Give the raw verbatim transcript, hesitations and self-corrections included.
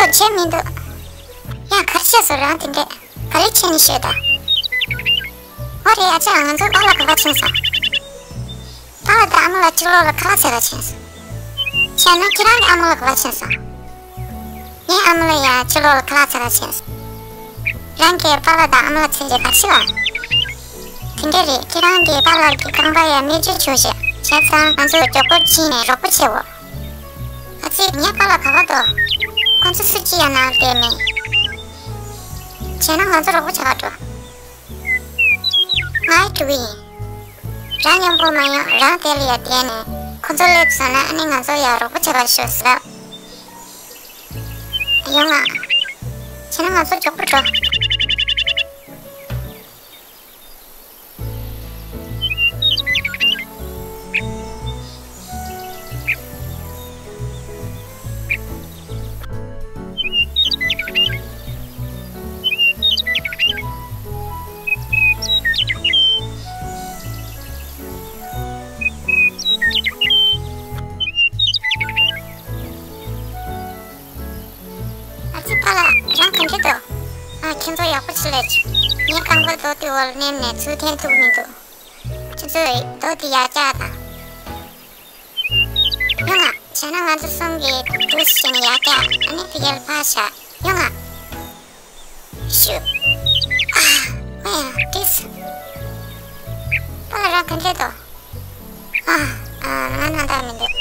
བྱས་མི་འདུག་ཡང་ག་རེ་བྱས་སོང་རང་དེ་འདྲས། ག་རེ་བྱས་ནས་ཤོད་ད། ཨོ་རེད། ཨ་ཅག་ང་ཚོ་པཱ་ལགས་ག་པར་ཕྱིན་སོང་། པཱ་ལགས་དང་ཨ་མ་ལགས་ཕྱི་ལོགས་ལ་ཁ་ལག་བཟས་ག་ཕྱིན་སོང་། བྱས་ན་ཁྱེད་རང་གི་ཨ་མ་ལགས་ག་པར་ཕྱིན་སོང་། ངའི་ཨ་མ་ལགས་ཡང་ཕྱི་ལོགས་ལ་ཁ་ལག་བཟས་ག་ཕྱིན་སོང་། རང་གིས་པཱ་ལགས་དང་ཨ་མ་ལགས་མཚན་བརྗོད་ག་རེ་བྱེད་པ། དེ་འདྲས་རེད། ཁྱེད་རང་གི་པཱ་ལགས་ཀྱི་རྐང་པ་ཡང་རྨས་སྐྱོན་བྱུང་ཤག་བྱས་ཙང་ང་ཚོ་མགྱོགས་པོ་ཕྱིན་ནས་རོགས་པ་བྱེད་དགོས། ཨ་ཙི། ངའི་པཱ་ལགས་ག་པར་འདུག་ཁོ་ཚོ་སུ་གཅིག་ཡང་ནང་བསྡད་མེད། བྱས་ན་ང་ཚོ་རོགས་པ་བྱེད་ག་འགྲོ། ང་ཡི་འགྲོ་གི་ཡིན། རང་མཉམ་པོ་མ་ཡོང་། རང་དེ་ལ་ཡར་བསྡད་ནས་ཁོ་ཚོ་སླེབས་སོང་ན་ཨ་ནི་ང་ཚོ་ཡར་རོགས་པ་བྱེད་པར་ཤོག་ཟེར། ཡོང་ང་། བྱས་ན་ང་ཚོ་མགྱོགས་པོ་འགྲོ། ཨ་ཙི། པཱ་ལགས་རང་ག་འདྲས་འདུག་ཨ། ཁྱེད་ཚོ་ཡག་པོ་ཅིག་སླེབས་བྱུང་། ངའི་རྐང་པ་རྡོ་དེ་འོག་ལ་མནན་ནས་ཚུར་འཐེན་ཐུབ་མི་འདུག་ཁྱེད་ཚོས་རྡོ་དེ་ཡར་བཀྱག་དང་། ཡོང་ང་། བྱས་ན་ང་ཚོ་གསུམ་གྱིས་འདུག་སེ་བྱས་ནས་ཡར་བཀྱག་ཨ་ནི་དེ་གར་ཕར་བཞག་ཡོང་ང་། ཤུ། ཨ། ཨ་ཡ། ཏིས། པཱ་ལགས་རང་ག་འདྲས་འདུག་ཨ། ཨ། ང་སྣང་དག་མི་འདུག